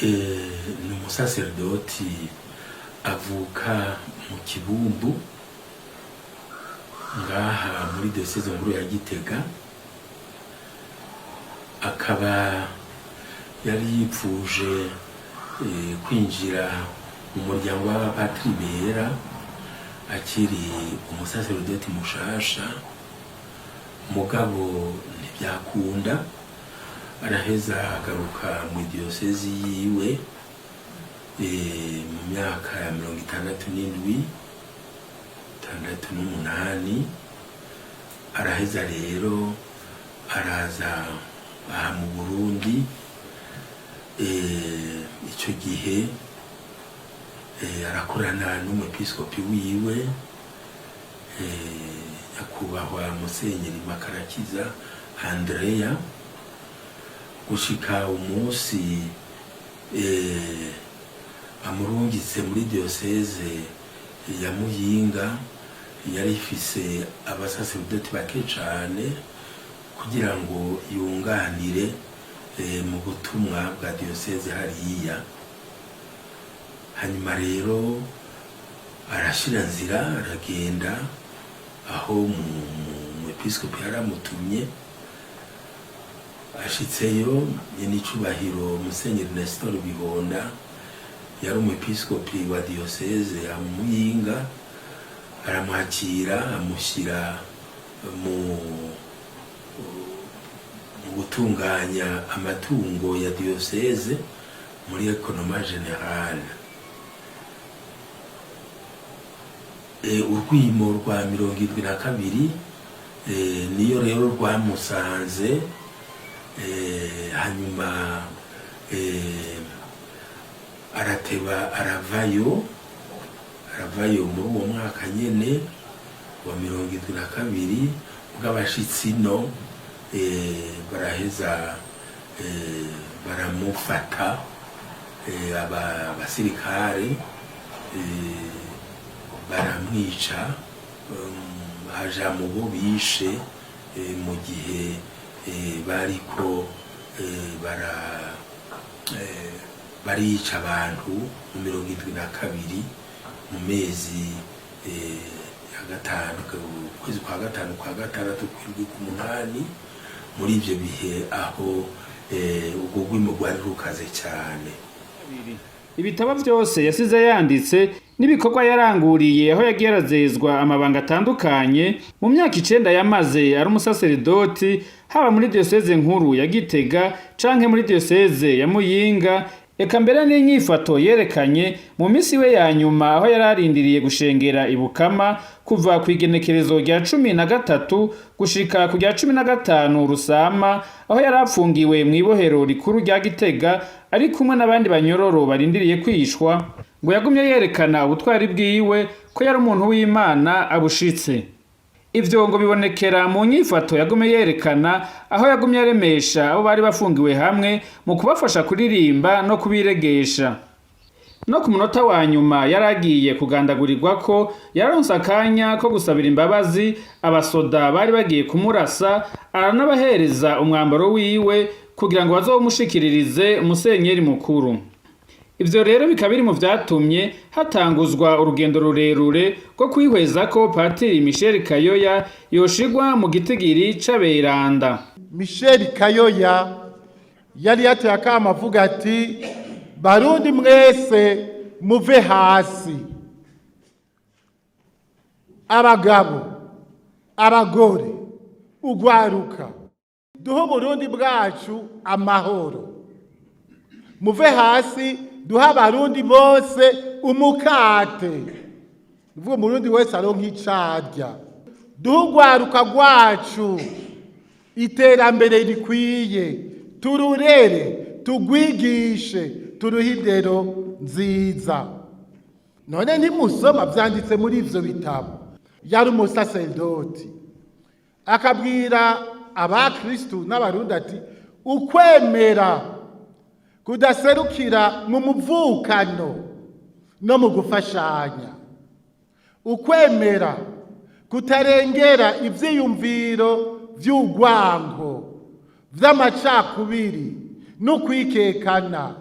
Ni umusaserdoti avuka mu Kibumbu, ngaha muri diyoseze nkuru ya Gitega, akaba yari yipfuje kwinjira mu muryango w'abapatiri bera akiri umusaserdoti mushasha, mugabo ntibyakunda. Araheza agaruka mu diyosezi yiwe mu myaka ya 67, 68. Araheza rero araza aha mu Burundi. Icyo gihe arakorana n'umwepiskopi wiwe, nyakubahwa Musenyeri Makarakiza Andrea, gushika umunsi amurungitse muri diyoseze ya Muyinga, yari ifise abasaserdoti bake cane, kugira ngo yunganire mu butumwa bwa diyoseze hariya. Hanyuma rero arashira nzira, aragenda aho mu episkopi yaramutumye. Ashitseyo, nyenicubahiro Musenyeri Nestor Bihonda, yari umwepiskopi wa diyoseze ya Muyinga, aramwakira, amushyira mu gutunganya amatungo ya diyoseze muri économat général. Urwimo rwa 72 niyo rero rwamusanze. Hanyuma arateba aravayo muri uwo mwaka nyene wa 72. Bw'abashitsi no baraheza baramufata, abasirikare baramwica, aja mu bo bishe mu gihe bariko barica abantu mu 72, mu mezi ya gatanu, ukwezi kwa gatanu, kwa gatandatu, kw'indwi, k'umunani, muri ivyo bihe aho urwo rwimo rwari rukaze cyane. Ibitabo vyose yasize yanditse n'ibikorwa yaranguriye aho yagiye arazezwa amabanga atandukanye mu myaka 9 yamaze ari umusaseridoti, haba muri diyoseze nkuru ya Gitega canke muri diyoseze ya Muyinga, eka mbere n'inyifato yerekanye mu minsi we ya nyuma aho yari arindiriye gushengera ibukama, kuva ku igenekerezo rya 13 gushika ku rya 15 Rusama, aho yari apfungiwe mu ibohero rikuru rya Gitega ari kumwe n'abandi banyororo barindiriye kwishwa, ngo yagumye yerekana ubutwari bwiwe, ko yari umuntu w'Imana abushitse. Ivyo ngo bibonekera mu nyifato yagumye yerekana, aho yagumye aremesha abo bari bafungiwe hamwe mu kubafasha kuririmba no kubiregesha. No ku munota wa nyuma yari agiye kugandagurirwa ko yaronse akanya ko gusabira imbabazi abasoda bari bagiye kumurasa, aranabahereza umwambaro wiwe kugira ngo bazowumushikiririze musenyeri mukuru. Ivyo rero bikaba biri mu vyatumye hatanguzwa urugendo rurerure rwo kwihweza ko Patiri Michel Kayoya yoshigwa mu gitigiri c'aberanda. Michel Kayoya yari yateye akamo avuga ati: "Barundi mwese, muve hasi, abagabo, abagore, ugwaruka, duhe Uburundi bwacu amahoro. Muve hasi, duhe Abarundi bose umukate, uvuga Umurundi wese aronka icarya. Duhe urwaruka rwacu iterambere rikwiye, tururere, tugwigishe, turuhe indero nziza." None ntimusoma vyanditse muri ivyo bitabo? Yari umusaserdoti, akabwira abakristu n'Abarundi ati: "Ukwemera kudaserukira mu muvukano no mu gufashanya, ukwemera kutarengera ivyiyumviro vy'urwango, vy'amacakubiri n'ukwikekana."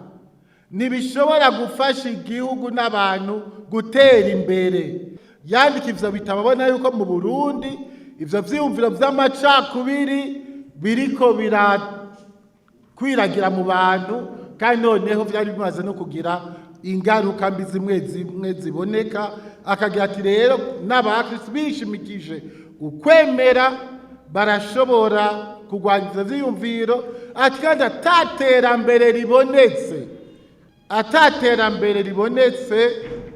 Ntibishobora gufasha igihugu n'abantu gutera imbere. Yandika ivyo bitabo abona yuko mu Burundi ivyo vyiyumviro vy'amacakubiri biriko birakwiragira mu bantu, kandi noneho vyari bimaze no kugira ingaruka mbi zimwe zimwe ziboneka. Akagira ati rero n'abakristo bishimikije ukwemera barashobora kurwanya ivyo vyiyumviro. Ati kandi ataterambere ribonetse, ataterambere ribonetse,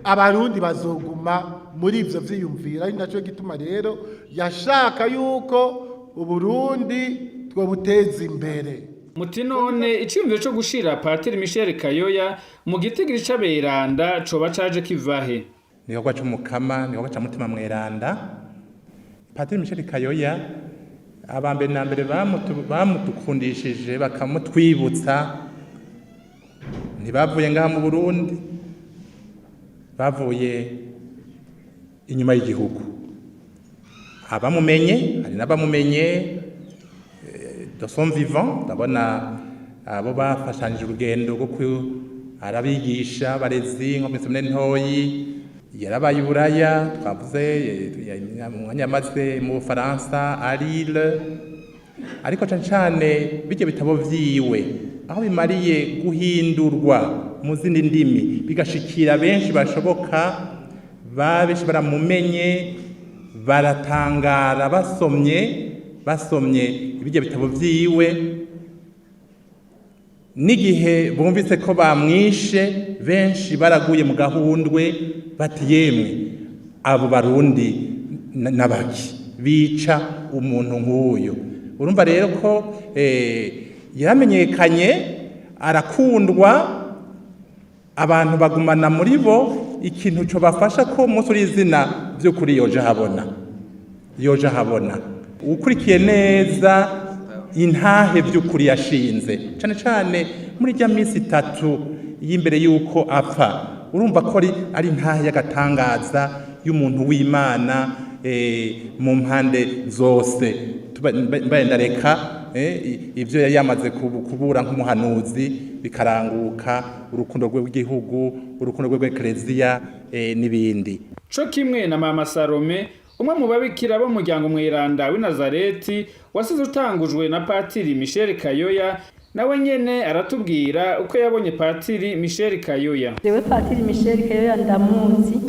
Abarundi bazoguma muri ivyo vyiyumviro. Ari naco gituma rero yashaka yuko Uburundi twobuteza imbere. Muti none iciyumviro co gushira Patiri Michel Kayoya mu gitigiri c'aberanda coba caje kivahe? Ni igikorwa c'Umukama, ni igikorwa ca Mutima Mweranda. Patiri Michel Kayoya, aba mbere na mbere bamudukundishije bakamutwibutsa, ntibavuye ngaha mu Burundi, bavuye inyuma y'igihugu. Abamumenye, hari n'abamumenye de son vivant. Ndabona abo bafashanije urugendo rwo arabigisha barezi nko mw'isomero ntoyi yarabaye i Buraya, twavuze umwanya yamaze mu Bufaransa, à Lille. Ariko cane cane bijya bitabo vyiwe, aho bimariye guhindurwa mu zindi ndimi bigashikira benshi bashoboka, ba benshi baramumenye, baratangara basomye ibijya bitabo vyiwe. N'igihe bumvise ko bamwishe, benshi baraguye mu gahundwe, bati: "Yemwe, abo Barundi n'abaki bica umuntu nk'uyu?" Urumva rero ko yaramenyekanye, arakundwa, abantu bagumana muri bo ikintu cyo bafasha ko umunsi uri izina by'ukuri yoje habona, yoje habona. Ukurikiye neza intahe by'ukuri yashinze, cane cane muri rya minsi 3 y'imbere y'uko apfa, urumva ko ari intahe y'agatangaza y'umuntu w'Imana mu mpande zose. Mbaye ndareka ivyo yari yamaze kubura nk'umuhanuzi bikaranguka: urukundo rwe rw'igihugu, urukundo rwe rw'Ekereziya n'ibindi. Co kimwe na Mama Salome, umwe mu babikira bo mu muryango mweranda w'i Nazareti wasize utangujwe na Patiri Michel Kayoya, nawe nyene aratubwira uko yabonye Patiri Michel Kayoya. Jewe Patiri Michel Kayoya ndamuzi,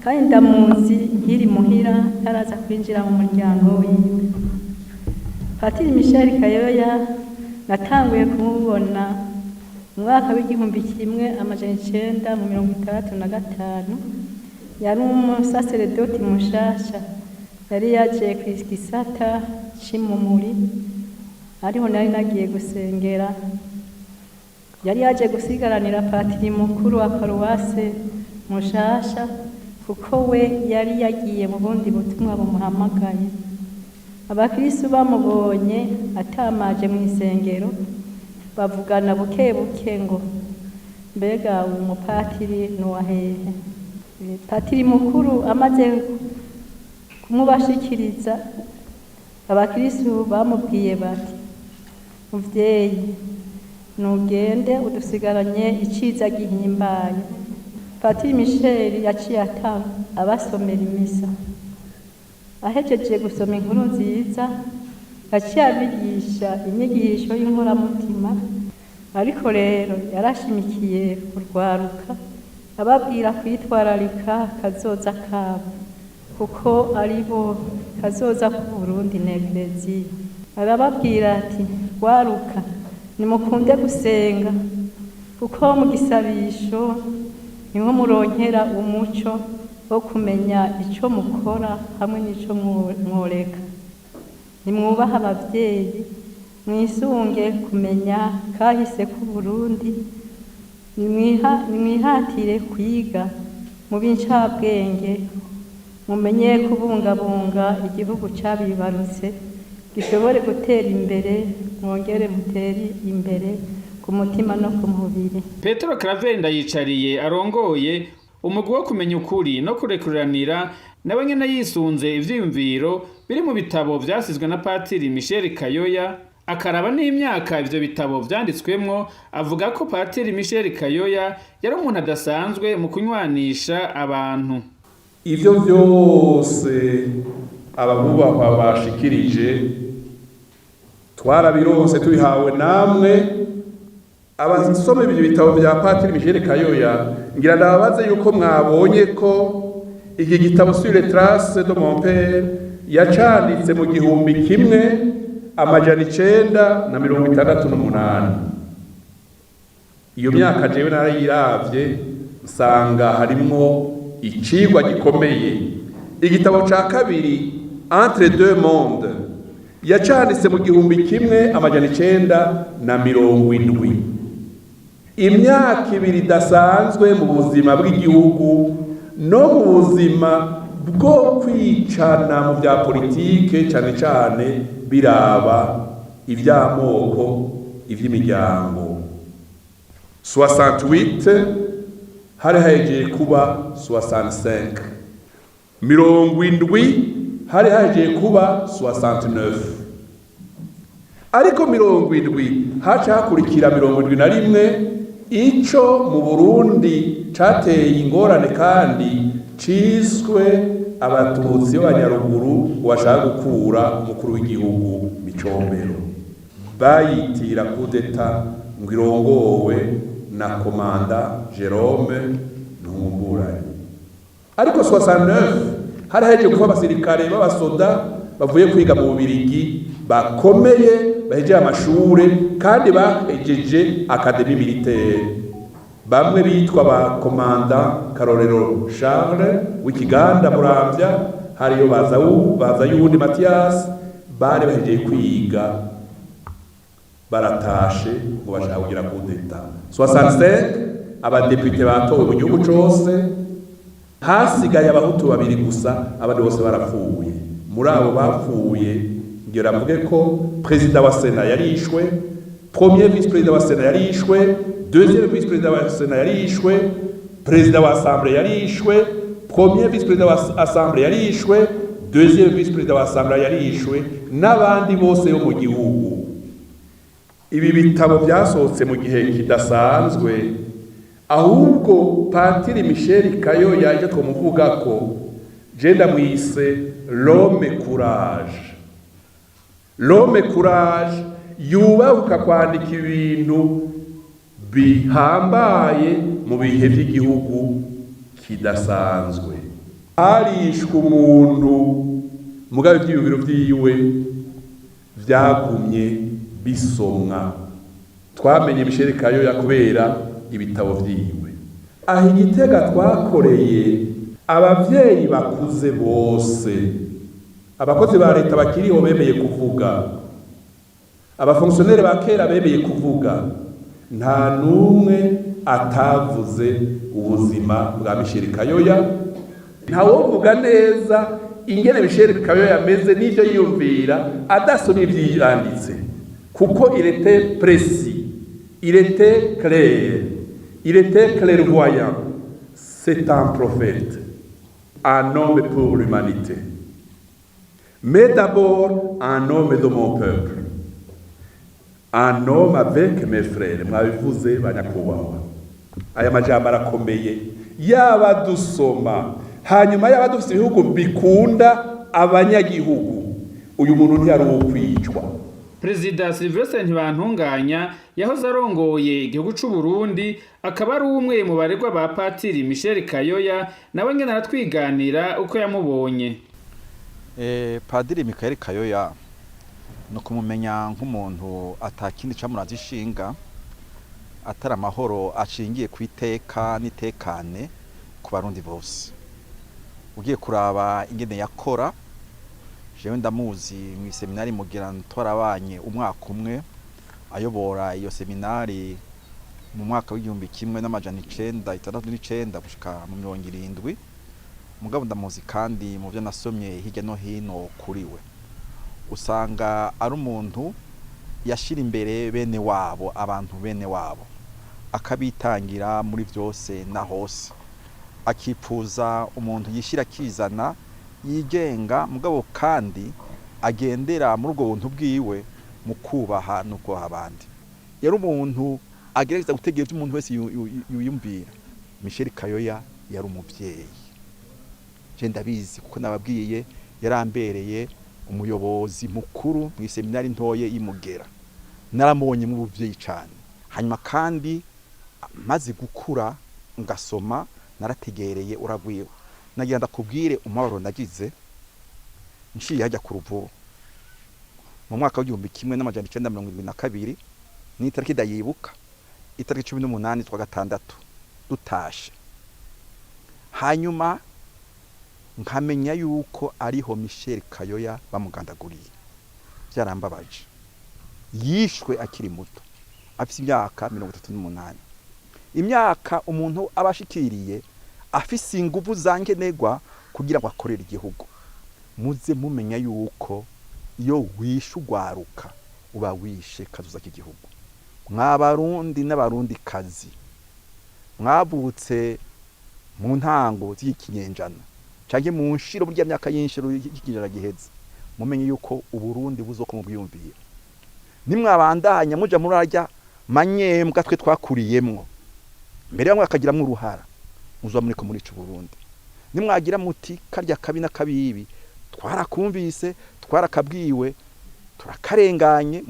kandi ndamuzi nkiri muhira, ntaraza kwinjira mu muryango wiwe. Patiri Michel Kayoya natanguye kumubona mu mwaka w'1965. Yari umusaseredoti mushasha, yari yaje ku gisata c'Imumuri, ariho nari nagiye gusengera. Yari yaje gusigaranira patiri mukuru wa paruwase mushasha, kuko we yari yagiye mu bundi butumwa bumuhamagaye. Abakristu bamubonye atamaje mu isengero, bavugana buke buke ngo: "Mbega uwo mupatiri ni uwa hehe?" Patiri mukuru amaze kumubashikiriza, abakristu bamubwiye bati: "Muvyeyi, nugende udusigaranye iciza gihimbaye." Patiri Michel yaciye atanga abasomera imisa. Ahejeje gusoma inkuru nziza, yaciye abigisha inyigisho y'inkoramutima. Ariko rero yarashimikiye kurwaruka, ababwira kwitwararika kazoza kabo, kuko ari bo kazoza ku Burundi n'Ekereziya. Arababwira ati: "Rwaruka, nimukunde gusenga, kuko mu gisabisho niho muronkera umuco wo kumenya ico mukora hamwe n'ico mworeka. Nimwubahe abavyeyi, mwisunge kumenya kahise k'Uburundi, nimwihatire kwiga mu b'incabwenge, mumenye kubungabunga igihugu cabibarutse gishobore gutera imbere, mwongere mutere imbere ku mutima no ku mubiri." Petero Claver Ndayicariye, arongoye umugwi wo kumenya ukuri no kurekuranira, nawe nyene yisunze ivyiyumviro biri mu bitabo vyasizwe na Patiri Michel Kayoya. akaraba n'imyaka ivyo bitabo vyanditswemwo, avuga ko Patiri Michel Kayoya yari umuntu adasanzwe mu kunywanisha abantu. Ivyo vyose ababubahwa bashikirije twarabironse, tubihawe namwe abasoma ibyo bitabo vya Patiri Michel Kayoya. Ngira ndababaze yuko mwabonye ko iki gitabo "Sur les traces de mon père" yacanditse mu 1968. Iyo myaka jewe narayiravye, nsanga harimwo icigwa gikomeye. Igitabo ca kabiri, "Entre deux mondes", yacanditse mu 1970, imyaka 2 idasanzwe mu buzima bw'igihugu no mu buzima bwo kwicana mu bya politike, cane cane biraba ivy'amoko, ivy'imiryango. 68 hari hegeye kuba 65, 70 hari hegeye kuba 69, ariko 70 haca hakurikira 71, ico mu Burundi cateye ingorane kandi ciswe Abatutsi b'Abanyaruguru bashaka gukura umukuru w'igihugu Micombero, bayitira kudeta ngo irongowe na commandant Jerome Ntumburanye. Ariko 69 hari heje kuba abasirikare b'abasoda bavuye kwiga mu Bubirigi, bakomeye, bahejeje amashure kandi bahejeje académie militaire, bamwe bitwa ba commandant Karorero Charles w'Ikiganda Muramvya, hariyo baza y'uwundi Mathias, bari bahejeje kwiga, baratashe ngo bashaka kugira kudeta. 65 abadepite batowe mu gihugu cose, hasigaye Abahutu babiri gusa, abandi bose barapfuye. Muri abo bapfuye, ngira mvuge ko président wa Sénat yarishwe, premier vice président wa Sénat yarishwe, deuxième vice président wa Sénat yarishwe, président wa Assemblée yarishwe, premier vice président wa Assemblée yarishwe, deuxième vice président wa Assemblée yarishwe, n'abandi bose bo mu gihugu. Ibi bitabo byasohotse mu gihe kidasanzwe. Ahubwo Patiri Michel Kayoya, icyo twamuvuga ko je ndamwise l'homme courage, l'homme courage yubahuka kwandika ibintu bihambaye mu bihe by'igihugu kidasanzwe. Harishwe umuntu, mugabe ibyiyumviro vyiwe vyagumye bisomwa. Twamenye Michel Kayoya kubera ibitabo vyiwe. Aho Igitega twakoreye, abavyeyi bakuze bose, abakozi ba leta bakiriho bemeye kuvuga, abafonctionnaires ba kera bemeye kuvuga, nta n'umwe atavuze ubuzima bwa Michel Kayoya. Ntawovuga neza ingene Michel Kayoya ameze n'ivyo yiyumvira adasoma ivyo yanditse, kuko il était précis, il était clair, il était clairvoyant. C'est un prophète, un homme pour l'humanité, mais d'abord un homme de mon peuple, un homme avec mes frères. Mwabivuze, banyakubahwa, aya majambo arakomeye. Yaba dusoma hanyuma, yaba dufite ibihugu bikunda abanyagihugu, uyu muntu ntiyari uwo kwicwa. Perezida Sylvestre Ntibantunganya yahoze arongoye igihugu c'u Burundi, akaba ari umwe mu baregwa ba Patiri Michel Kayoya, nawe nyene aratwiganira uko yamubonye. Padiri Michael Kayoya no kumumenya nk'umuntu atakindi camuraza ishinga atari amahoro ashingiye ku iteka n'itekane ku Barundi bose. Ugiye kuraba ingene yakora, jewe ndamuzi mu seminari mugira twarabanye umwaka umwe, ayobora iyo seminari mu mwaka w'1969 gushika mu 70. Mugabo ndamuzi kandi mu byo nasomye hirya no hino kuri we, usanga ari umuntu yashira imbere bene wabo, abantu bene wabo, akabitangira muri byose na hose, akipfuza umuntu yishira akizana, yigenga, mugabo kandi agendera muri ubwo buntu bwiwe. mu kubaha no kubaha abandi. Yari umuntu agerageza gutegera ibyo umuntu wese yiyumvira. Michel Kayoya yari umuvyeyi, je ndabizi kuko nababwiye yarambereye umuyobozi mukuru mu iseminari ntoye y'Imugera, naramubonye mu buvyeyi cane. Hanyuma kandi maze gukura ngasoma narategereye uragwiwe. Nagira ndakubwire umubabaro nagize nciye hajya ku Ruvubu mu mwaka w'1972, ni itariki ndayibuka, itariki 18 z'ukwa gatandatu dutashe, hanyuma nkamenya yuko ariho Michel Kayoya bamugandaguriye. Byarambabaje. Yishwe akiri muto, afise imyaka 38, imyaka umuntu aba ashikiriye afise inguvu za nkenerwa kugira ngo akorere igihugu. Muze mumenya yuko iyo wishe ugwaruka uba wishe kazoza k'igihugu. Mwabarundi n'abarundi kazi mwavutse mu ntango z'ikinyejana canke mu nshiro burya myaka y'inshiro y'ikinyejana giheze, mumenye yuko Uburundi buzoko mu bwiyumviro. Nimwabandanya muja murarya manyembwa twe twakuriyemwo mbere, bamwe bakagiramwo uruhara, muzoba muriko murica Uburundi. Nimwagira muti karya kabi na kabibi twarakumvise, twarakabwiwe, turakarenganye,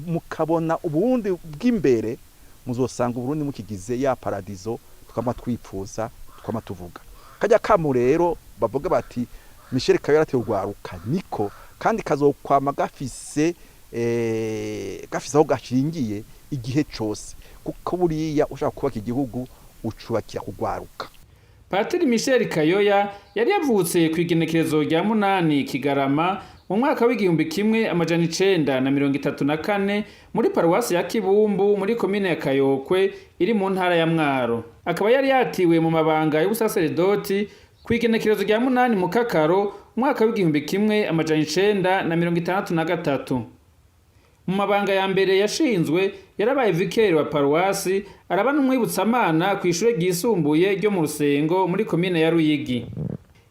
mukabona uburundi bw'imbere, muzosanga Uburundi mukigize ya paradizo twama twipfuza, twama tuvuga. Kajya kamu rero bavuga bati Michel Kayoya yarateye urwaruka, niko kandi kazokwama gafise gafise aho gashingiye igihe cose, kuko buriya ushaka kubaka igihugu ucubakira kugwaruka. Patiri Michel Kayoya yari yavutse ku igenekerezo rya 8 Kigarama mu mwaka w'1934 muri paruwasi ya Kibumbu muri komine ya Kayokwe iri mu ntara ya Mwaro. Akaba yari yatiwe mu mabanga y'ubusaseredoti ku igenekerezo rya 8 Mukakaro umwaka w'1963. Mu mabanga ya mbere yashinzwe yarabaye vikeri wa paruwasi, araba n'umwibutsamana ku ishure ryisumbuye ryo mu Rusengo muri komine ya Ruyigi.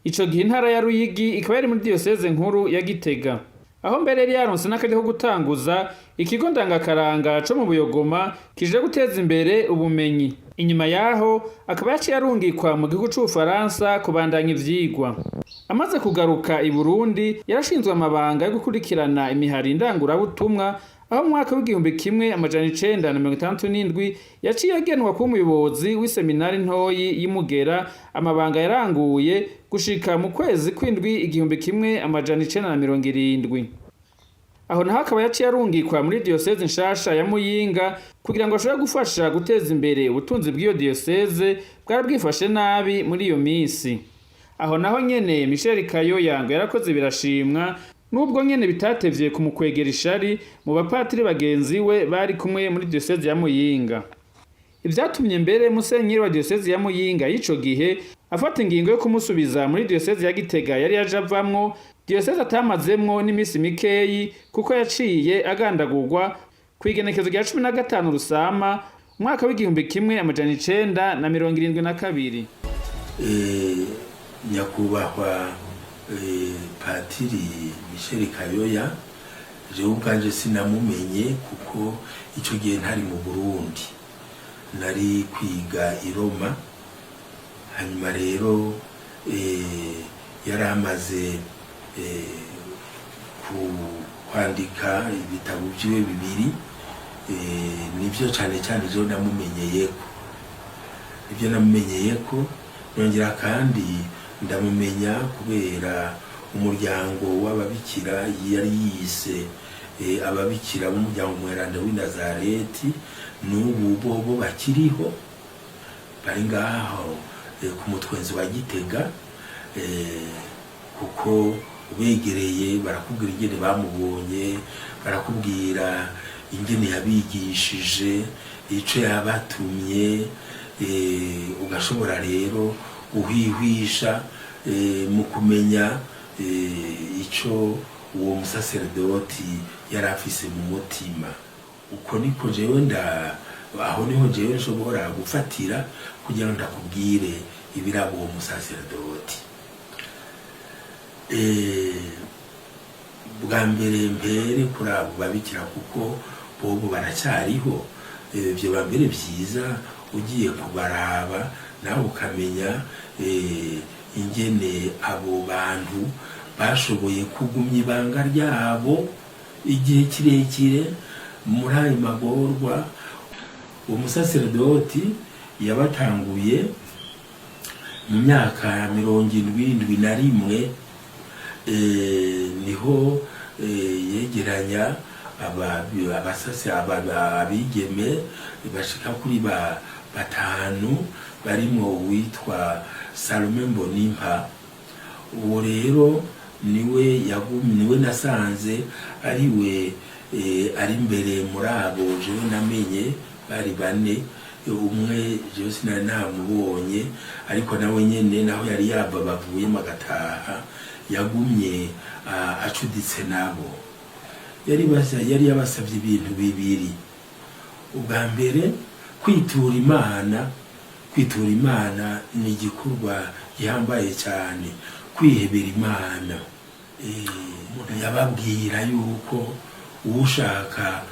Ico gihe intara ya Ruyigi ikaba yari muri diyoseze nkuru ya Gitega, aho mbere yari yaronse n'akaryo ko gutanguza ikigo ndangakaranga co mu Buyogoma kije guteza imbere ubumenyi. Inyuma yaho akaba yaciye arungikwa mu gihugu c'Ubufaransa kubandanya ivyigwa. Amaze kugaruka i Burundi yarashinzwe amabanga yo gukurikirana imihari ndangurabutumwa, aho mu mwaka w'1967 yaciye agenwa kuba umuyobozi w'iseminari ntoyi y'Imugera, amabanga yaranguye gushika mu kwezi kw'indwi 1970. Aho naho akaba yaciye arungikwa muri diyoseze nshasha ya Muyinga kugira ngo ashobore gufasha guteza imbere ubutunzi bw'iyo diyoseze bwari bwifashe nabi muri iyo minsi. Aho naho nyene Michel Kayoya ngo yarakoze birashimwa, nubwo nyene bitatevye kumukwegera ishari mu bapatiri bagenzi we bari kumwe muri diyoseze ya Muyinga. Ivyatumye mbere musenyeri wa diyoseze ya Muyinga y'ico gihe afata ingingo yo kumusubiza muri diyoseze ya Gitega yari yaje avamwo, diyoseze atamazemwo n'imisi mikeyi kuko yaciye agandagurwa ku igenekezo rya 15 Rusama umwaka w'1972. Nyakubahwa Patiri Michel Kayoya, jewe ubwanje sinamumenye kuko ico gihe ntari mu Burundi, nari kwiga i Roma. Hanyuma rero yari amaze kwandika ibitabo vyiwe bibiri, nivyo cane cane jewe namumenyeyeko, nivyo namumenyeyeko. Nongera kandi ndamumenya kubera umuryango w'ababikira yari yise ababikira b'umuryango mweranda w'i Nazareti, n'ubu bobo bakiriho bari ngaho ku mutwenzi wa Gitega, kuko ubegereye barakubwira ingene bamubonye, barakubwira ingene yabigishije, ico yabatumye, ugashobora rero guhwihwisha mu kumenya ico uwo musaseredoti yari afise mu mutima. Uko niko jewe nda aho niho jewe nshobora gufatira kugira ngo ndakubwire ibiraba uwo musaseredoti. Bwa mbere mpere kuri abo babikira, kuko bobo baracyariho. Ibyo mbere byiza ugiye kubaraba nawe ukamenya ingene abo bantu bashoboye kugumya ibanga ryabo igihe kirekire muri ayo magorwa. Uwo musaseredoti yabatanguye mu myaka 71, niho yegeranya abasase abigeme bashika kuri batanu, barimo uwitwa Salome Mbonimpa. Uwo rero niwe yagumye, niwe nasanze ariwe ari imbere muri abo jewe namenye. Bari bane, umwe jewe sinari namubonye, ariko nawe nyene naho yari yava bavuyemo agataha, yagumye acuditse nabo. Yari yabasabye ibintu bibiri. Ubwa mbere, kwitura Imana. Kwitura Imana ni igikorwa gihambaye cyane, kwihebera Imana. Umuntu yababwira yuko ushaka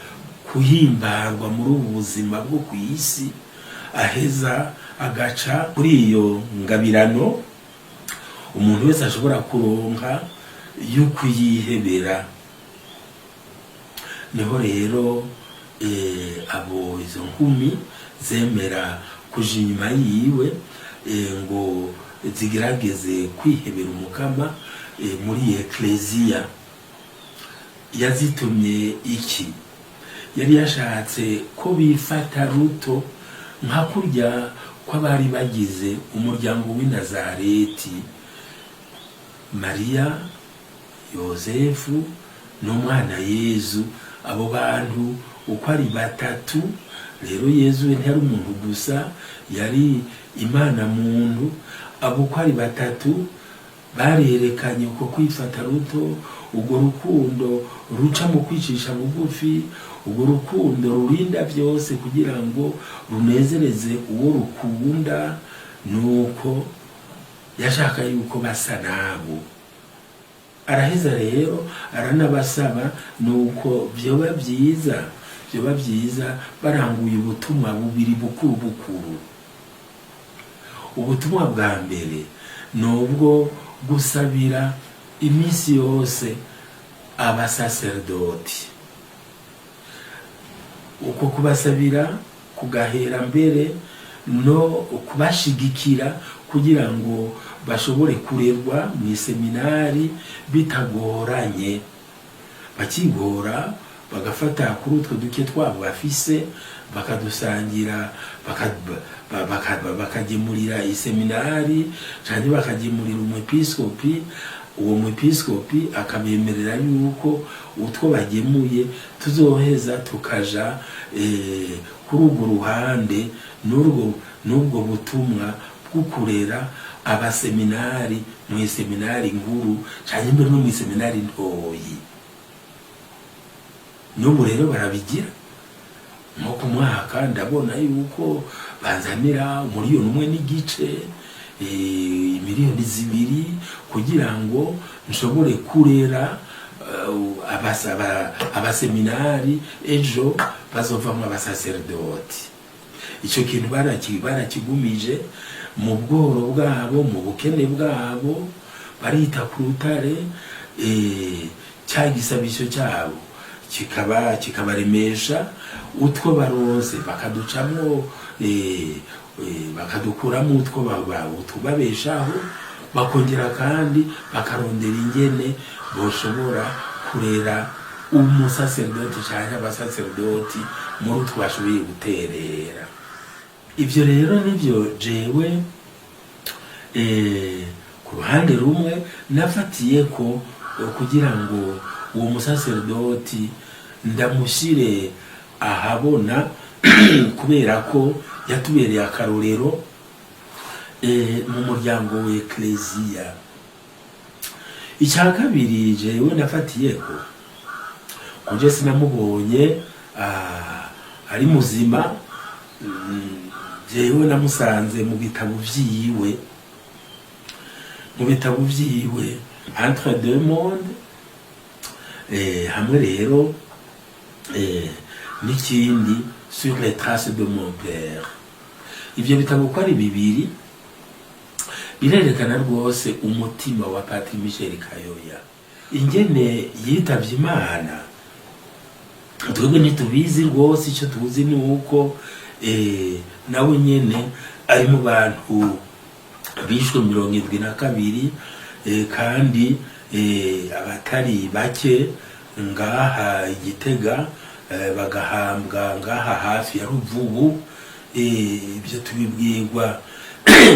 kuhimbarwa muri ubu buzima bwo ku isi aheza agaca kuri iyo ngabirano umuntu wese ashobora kuronka yo kuyihebera. Niho rero abo izo nkumi zemera kuja inyuma yiwe ngo zigerageze kwihebera Umukama muri ekleziya. Yazitumye iki? Yari yashatse ko bifata ruto nka kurya kw'abari bagize umuryango w'i Nazareti, Mariya, Yosefu n'umwana Yezu. Abo bantu uko ari batatu rero, Yezu we ntiyari umuntu gusa, yari Imana muntu. Abo uko ari batatu barerekanye uko kwifata ruto, urwo rukundo ruca mu kwicisha bugufi, urwo rukundo rurinda byose kugira ngo runezereze uwo rukunda. Nuko yashaka yuko basa nabo. Araheza rero aranabasaba nuko byoba byiza baranguye ubutumwa bubiri bukuru bukuru. Ubutumwa bwa mbere ni ubwo gusabira iminsi yose abasaserdoti. Uko kubasabira kugahera mbere no kubashigikira kugira ngo bashobore kurerwa mu iseminari bitagoranye, bakigora bagafata kuri utwo duke twabo bafise, bakadusangira, bakagemurira iseminari cyangwa bakagemurira umwepiskopi. Uwo mwepiskopi akabemerera yuko utwo bagemuye tuzoheza tukaja kuri urwo ruhande n'ubwo butumwa bwo kurera abaseminari mu iseminari nkuru cyangwa mbere no mu iseminari ntoyi. N'ubu rero barabigira. Nko ku mwaka ndabona yuko banzanira 1.5 miliyoni, 2 miliyoni, kugira ngo nshobore kurera abaseminari ejo bazovamwo abasaserdoti. Icyo kintu barakigumije mu bworo bwabo, mu bukene bwabo, barita ku rutare. Cya gisabisho cyabo kikaba kikabaremesha. Utwo baronse bakaducamwo, bakadukuramo utwo utubabeshaho, bakongera kandi bakarondera ingene boshobora kurera umusaserdoti cyangwa abasaserdoti muri utwo bashoboye guterera. Ibyo rero nibyo jewe ku ruhande rumwe nafatiye ko kugira ngo uwo musaserdoti ndamushyire ahabona, kubera ko yatubereye akarorero mu muryango wa ekleziya. Icya kabiri jewe nafatiye ko kuje sinamubonye ari muzima. Jewe namusanze mu bitabo vyiwe, mu bitabo vyiwe Entre deux mondes. Hamwe rero n'ikindi, Sur les traces de mon père. Ivyo bitabo uko ari bibiri birerekana rwose umutima wa Patiri Michel Kayoya. Ingene yitavye Imana twebwe ntitubizi rwose. Icyo tuzi ni uko nawe nyene ari mu bantu bishwe 72, kandi abatari bake ngaha Igitega bagahambwa ngaha hafi ya Ruvubu. Ibyo tubibwirwa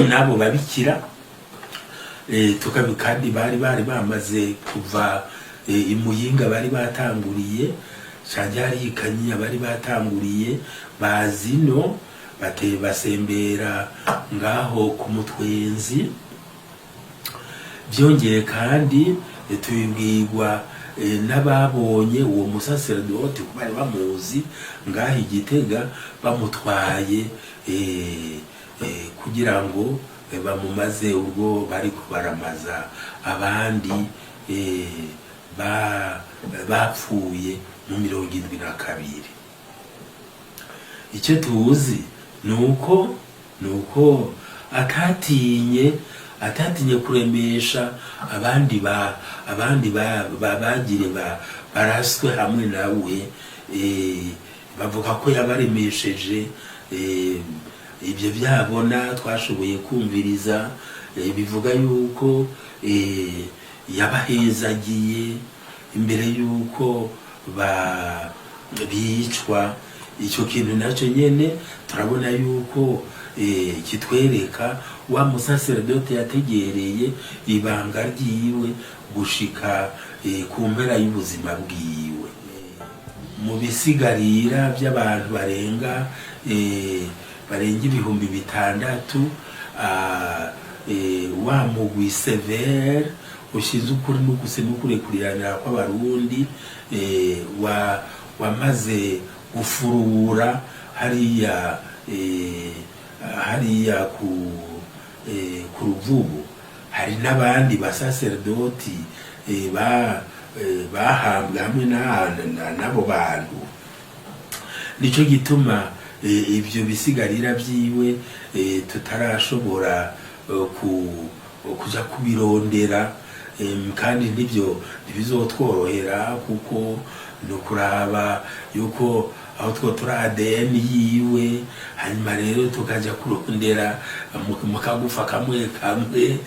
n'abo babikira, tukabi kandi bari bamaze kuva imuyinga, bari batanguriye canke hari Ikanyinya, bari batanguriye bazino bate basembera ngaho ku Mutwenzi. Byongeye kandi tubibwirwa n'ababonye uwo musaseredoti, ko bari bamuzi ngaho Igitega, bamutwaye kugira ngo bamumaze ubwo bari baramaza abandi bapfuye mu 72. Icyo tuzi ni uko atatinye kuremesha abandi bagire baraswe hamwe nawe. Bavuga ko yabaremesheje. Ibyo byabona twashoboye kumviriza bivuga yuko yabahezagiye imbere yuko bicwa. Icyo kintu nacyo nyene turabona yuko kitwereka wa musaseredote yategereye ibanga ryiwe gushika ku mpera y'ubuzima bwiwe. Mu bisigarira by'abantu barenga 6000, wa mugwi CVR ushinzwe ukuri n'uguse n'ukurekuriranira kw'Abarundi wamaze gufurura hariya ku Ruvubu. Hari n'abandi basaserdoti bahambwe hamwe n'abo bantu. Nico gituma ivyo bisigarira vyiwe tutarashobora kuja kubirondera, kandi nibyo ntibizotworohera, kuko ni ukuraba yuko aho two turi ADN yiwe, hanyuma rero tukaja kurondera mu kagufa kamwe kamwe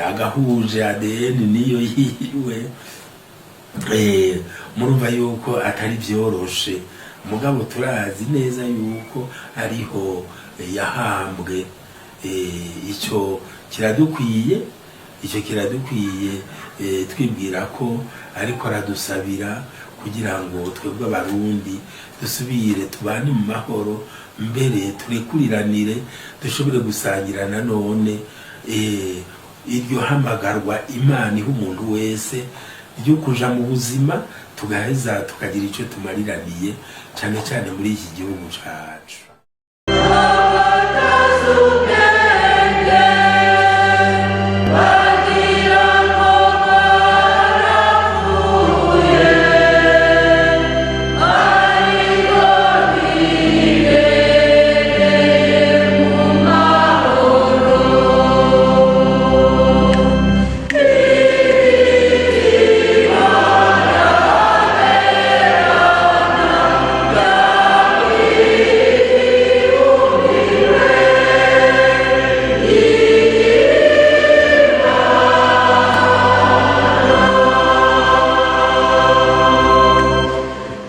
agahuje ADN niyo yiwe. Murumva yuko atari byoroshe, mugabo turazi neza yuko ariho yahambwe. Icyo kiradukwiye, icyo kiradukwiye, twibwira ko ariko aradusabira kugira ngo twebwe Abarundi dusubire tubane mu mahoro, mbere turekuriranire, dushobore gusangira nanone iryo hamagarwa Imana iha umuntu wese ryo kuja mu buzima, tugaheza tukagira icyo tumariraniye, cyane cyane muri iki gihugu cacu.